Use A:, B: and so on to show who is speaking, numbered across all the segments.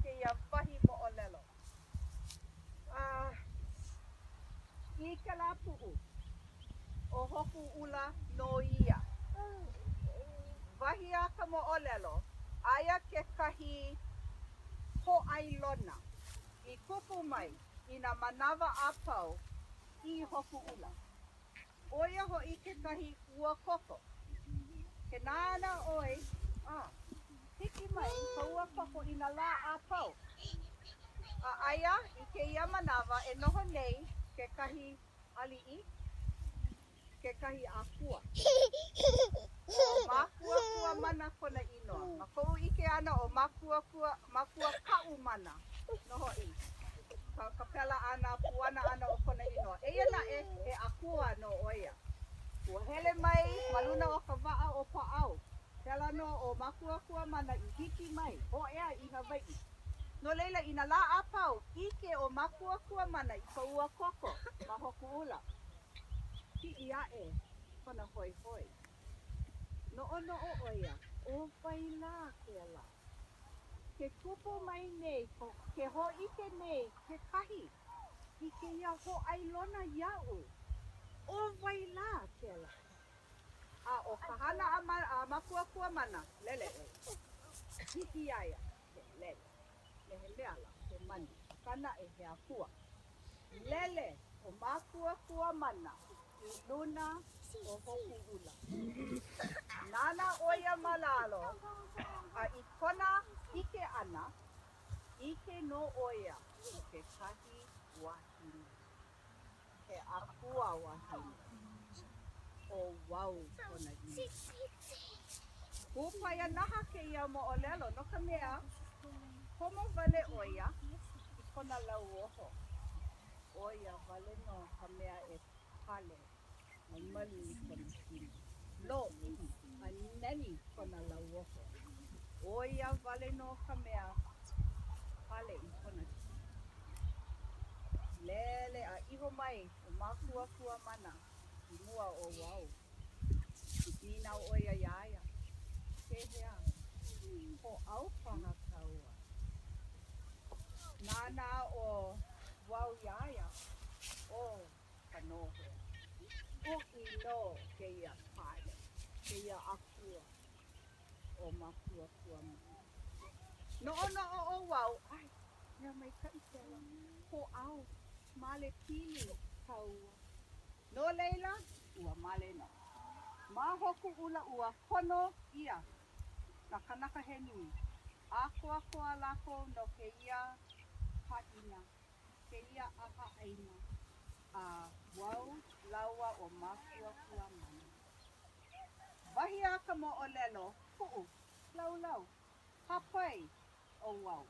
A: kēia wahi moʻolelo. A i kēlā puʻu ʻo Hōkūʻula nō ia. Wahi a ka moʻolelo, aia kekahi hōʻailona i kupu mai i nā manawa a pau i Hōkūʻula. ʻO ia hoʻi kekahi uakoko. Ke nānā ʻoe, a hiki mai ka uakoko i nā lā a pau. A aia i kēia manawa e noho nei kekahi aliʻi, kekahi akua. ʻO Mākuakuamana kona inoa. Ma koʻu ʻike ʻana ʻo Mākuakua, Mākuakaʻumana nō hoʻi ka, ka pela ʻana, puana ʻana o kona inoa. Eia naʻe, he akua nō ʻo ia. Ua hele mai ma luna o ka waʻa ʻo Paʻao. Pēlā nō ʻo Mākuakuamana i hiki mai, hōʻea i Hawaiʻi. No laila, i nā lā a pau, ʻike ʻo Mākuakuamana i ka uakoko ma Hōkūʻula. Piʻi aʻe kona hoihoi. Noʻonoʻo ʻo ia, ʻo wai lā kēlā? Ke kupu mai nei, ke hōʻike nei kekahi i kēia hōʻailona iaʻu, ʻo wai lā kēlā? A ʻo ka hana a Mākuakuamana, lele ʻo ia. Hiki iā ia ke lele, me he mea lā, he manu, akā naʻe he akua. Lele ʻo Mākuakuamana i luna o Hōkūʻula. Nānā ʻo ia ma lalo, a i kona ʻike ʻana, ʻike nō ʻo ia i kekahi wahine. He akua wahine. ʻO wau kona inoa. Kupaianaha kēia moʻolelo no ka mea, komo wale ʻo ia i kona lauoho. ʻO ia wale nō ka mea e pale a malu i kona kino. Lōʻihi a nani kona lauoho. ʻO ia wale nō ka mea pale i kona kino. Lele a iho mai ʻo Mākuakuamana i mua o wau. Nīnau ʻo ia iā ia, Pehea, hōʻau paha kāua? Nānā ʻo wau iā ia, ʻO ka nohea. Uʻi nō kēia kāne, kēia akua ʻo Mākuakuamana. Noʻonoʻo ʻo wau, ʻAe, mea maikaʻi kēlā, hōʻau, male pili kāua. No laila, ua male nō. Ma Hōkūʻula ua kono ʻia nā kānaka he nui. ʻĀkoakoa lākou no kēia pāʻina, kēia ʻahaʻaina, a wau lāua ʻo Mākuakuamana. Wahi a ka moʻolelo, puʻu, laulau, hāpai ʻo wau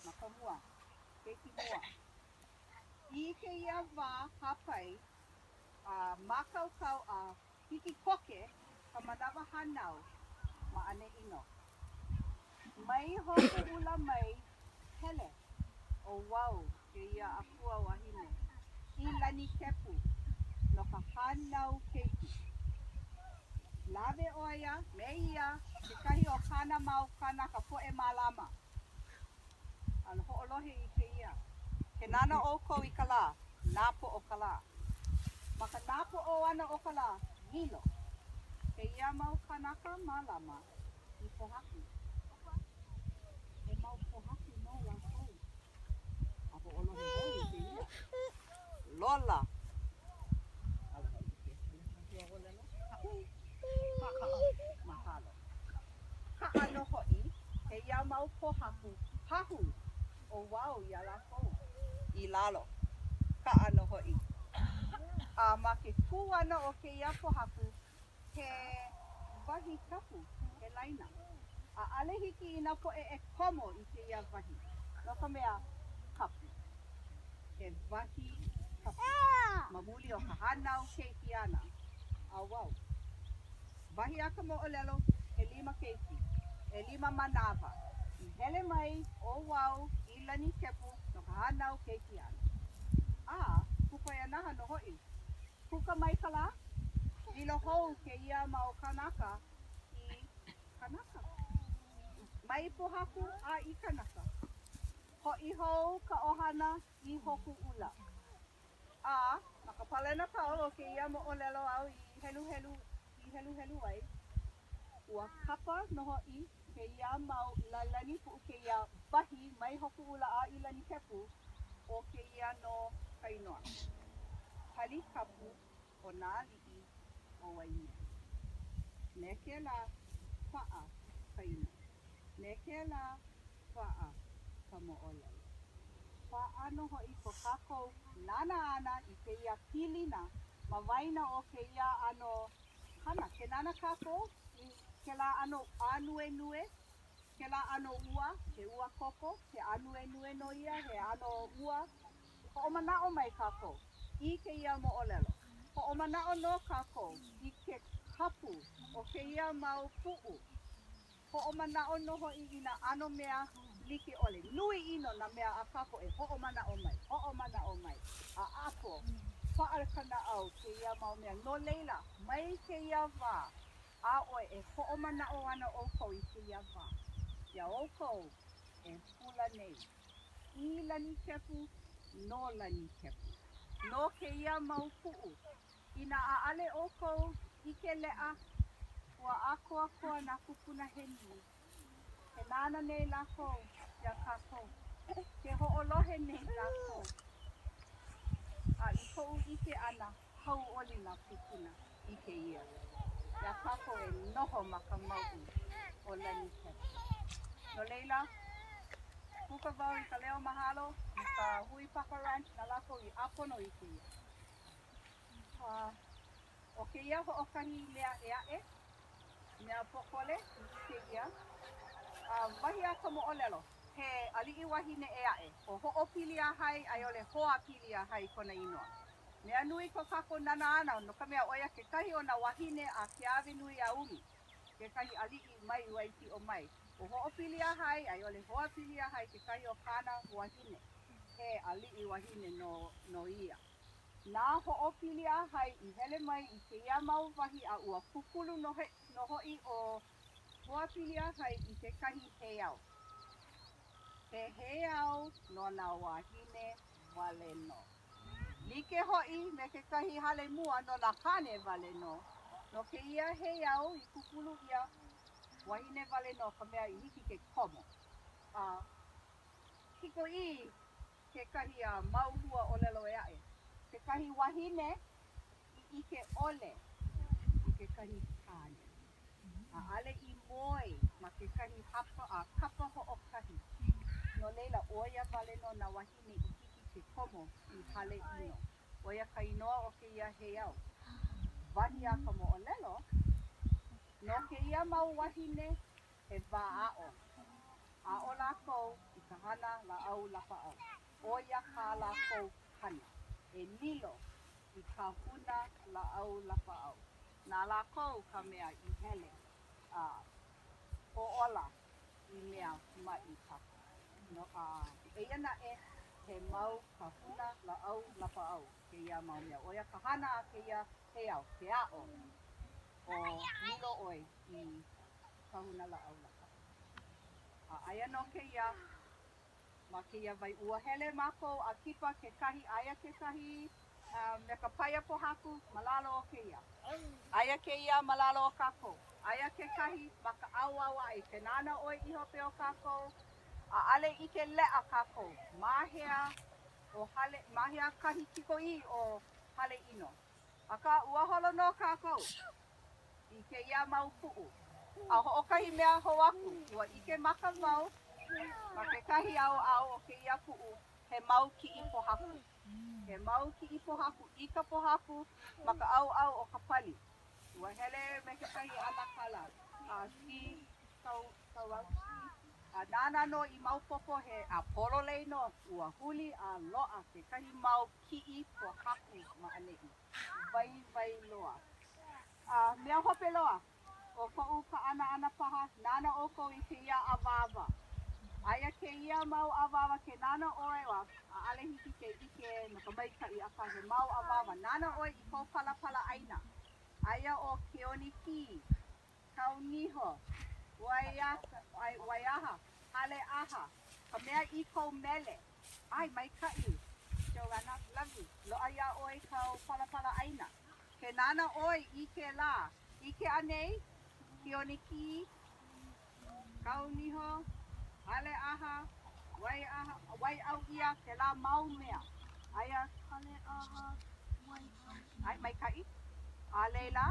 A: ma ka mua, keiki mua. I kēia wā hāpai a mākaukau a hiki koke ka manawa hānau ma ʻaneʻi nō. Mai Hōkūʻula mai hele ʻo wau kēia akua wahine i Lanikepu no ka hānau keiki. Lawe ʻo ia me ia kekahi o kāna mau kānaka poʻe mālama. A hoʻolohe i kēia. Ke nānā ʻoukou i ka lā, nāpoʻo ka lā. Ma ka nāpoʻo ʻana o ka lā, lilo kēia mau kānaka mālama i pōhaku. He mau pōhaku nō lākou. A hoʻolohe hou i kēia. Lola. Aloha i ke huaʻōlelo. Kaʻu. Mahalo. Kaʻa nō hoʻi kēia mau pōhaku pahu ʻo wau iā lākou i lalo. Kaʻa nō hoʻi. A ma ke kū ʻana o kēia pōhaku, he wahi kapu, he laina. ʻAʻole hiki i nā poʻe e komo i kēia wahi, no ka mea, kapu. He wahi kapu. Ma muli o ka hānau keiki ʻana a wau. Wahi a ka moʻolelo, ʻelima keiki, ʻelima manawa i hele mai ʻo wau i Lanikepu no ka hānau keiki ʻana. A, kupaianaha nō hoʻi. Puka mai ka lā, lilo hou kēia mau kānaka i kanaka. Mai pōhaku a i kanaka. Hoʻi hou ka ʻohana i Hōkūʻula. A ma ka palena pau o kēia moʻolelo au i heluhelu i heluhelu ai, ua kapa nō hoʻi kēia mau lālani puʻu kēia wahi mai Hōkūʻula a i Lanikepu, ʻo kēia nō ka inoa. Pali kapu o nā aliʻi o Waimea. Me kēlā paʻa ka inoa. Me kēlā paʻa ka moʻolelo. Paʻa nō hoʻi ko kākou nānā ʻana i kēia pilina ma waena o kēia ʻano hana. Ke nānā kākou i kēlā ʻano ānuenue, kēlā ʻano ua, he ua koko, he ānuenue nō ia, he ʻano ua. Hoʻomanaʻo mai kākou i kēia moʻolelo. Hoʻomanaʻo nō kākou i ke kapu o kēia mau puʻu. Hoʻomanaʻo nō hoʻi i nā ʻano mea like ʻole. Nui ʻino nā mea a kākou e hoʻomanaʻo mai, hoʻomanaʻo mai, a ʻapo, paʻa ka naʻau kēia mau mea. No laila, mai kēia wā a ʻoe e hoʻomanaʻo ana ʻoukou i kēia wā, iā ʻoukou e hula nei i Lanikepu, no Lanikepu. No kēia mau puʻu, Inā ʻaʻale ʻoukou ʻike leʻa, ua ʻākoakoa nā kūpuna he nui. Ke nānā nei lākou iā kākou. Ke hoʻolohe nei lākou. A i koʻu ʻike ʻana, hauʻoli nā kūpuna i kēia. Iā kākou e noho ma ka mauʻu o Lanikepu. No laila, puka wau i ka leo mahalo i ka hui Papa Ranch na lākou i ʻāpono i kēia. A ʻo kēia hoʻokahi mea ʻē aʻe, mea pōkole i ʻike ʻia, a wahi a ka moʻolelo, he aliʻi wahine ʻē aʻe, ʻo Hoʻopiliahai a i ʻole Hoapiliahai kona inoa. Mea nui ko kākou nānā ʻana, no ka mea, ʻo ia kekahi o nā wāhine a Keawenuiaʻumi, kekahi aliʻi mai Waipiʻo mai. ʻO Hoʻopiliahai a i ʻole Hoapiliahai kekahi o kāna wāhine, he aliʻi wahine nō ia. Na Hoʻopiliahai i hele mai i kēia mau wahi a ua kūkulu nō hoʻi ʻo Hoapiliahai i kekahi heiau. He heiau no nā wāhine wale nō. Like hoʻi me kekahi hale mua no nā kāne wale nō. No kēia heiau i kūkulu ʻia, wāhine wale nō ka mea i hiki ke komo a kikoʻī kekahi mau hua ʻōlelo ʻē aʻe, kekahi wahine i ʻike ʻole i kekahi kāne, ʻaʻale i moe ma kekahi hapa a kapa hoʻokahi, no laila ʻo ia wale nō nā wāhine i hiki ke komo i hale ʻino. ʻO ia ka inoa o kēia heiau. Wahi a ka moʻolelo, no kēia mau wāhine he wā aʻo. Aʻo lākou i ka hana lāʻau lapaʻau. ʻO ia kā lākou hana, e lilo i kāhuna lāʻau lapaʻau. Na lākou ka mea i hele a hoʻōla i mea maʻi kākou. No, a eia naʻe, he mau kāhuna lāʻau lapaʻau kēia mau mea. ʻO ia ka hana a kēia heiau, ke aʻo o lilo ʻoe i kahuna lāʻau lapaʻau. A aia nō kēia ma kēia wahi. Ua hele mākou a kipa kekahi, aia kekahi me ka paia pōhaku ma lalo o kēia. Aia kēia ma lalo o kākou. Aia kekahi ma ka ʻaoʻao aʻe. Ke nānā ʻoe i hope o kākou, ʻaʻale ʻike leʻa kākou ma hea ʻo hale, ma hea kahi kikoʻī o Haleʻino. Akā, ua holo nō kākou i kēia mau puʻu. A hoʻokahi mea hou aku, ua ʻike maka wau ma kekahi ʻaoʻao o kēia puʻu, he mau kiʻi pōhaku. He mau kiʻi pōhaku i ka pōhaku ma ka ʻaoʻao o ka pali. Ua hele me kekahi ʻanakala a Steve Kowalski, a nāna nō i maopopo he a pololei nō, ua huli a loaʻa kekahi mau kiʻi pōhaku ma ʻaneʻi. Waiwai loa. A mea hope loa, ʻo koʻu kaʻana ʻana paha, nānā ʻoukou i kēia awāwa. Aia kēia mau awāwa ke nānā ʻoe, a ʻaʻale hiki ke ʻike no ka maikaʻi, akā he mau awāwa. Nānā ʻoe i kou palapala ʻāina. Aia ʻo Keonikī, Kauniho, Waiaha, Haleʻaha. Ka mea i kou mele. ʻAe, maikaʻi, Joanna, lovely. Loaʻa iā ʻoe kāu palapala ʻāina. Ke nānā ʻoe i kēlā, ʻike anei? Keonekī, kau niho, hale ʻaha, wai ʻaha, wai ʻau ʻia, kēlā mau mea. Aia.
B: Hale ʻaha, wai ʻau ʻia.
A: ʻAe, maikaʻi. A laila,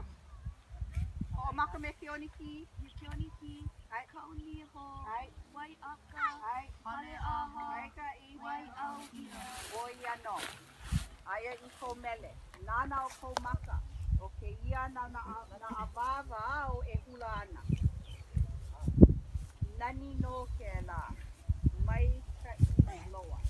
A: hoʻomaka me Keonekī.
B: Me Keonekī,
A: ʻAe.
B: Kau niho,
A: ʻAe.
B: Wai aka,
A: ʻAe.
B: Hale ʻaha,
A: Maikaʻi.
B: Wai ʻau ʻia.
A: ʻO ia nō. Aia i kou mele. Nānā o kou maka. ʻO kēia nā nā awāwa āu e hula ana. Nani nō kēlā. Maikaʻi loa.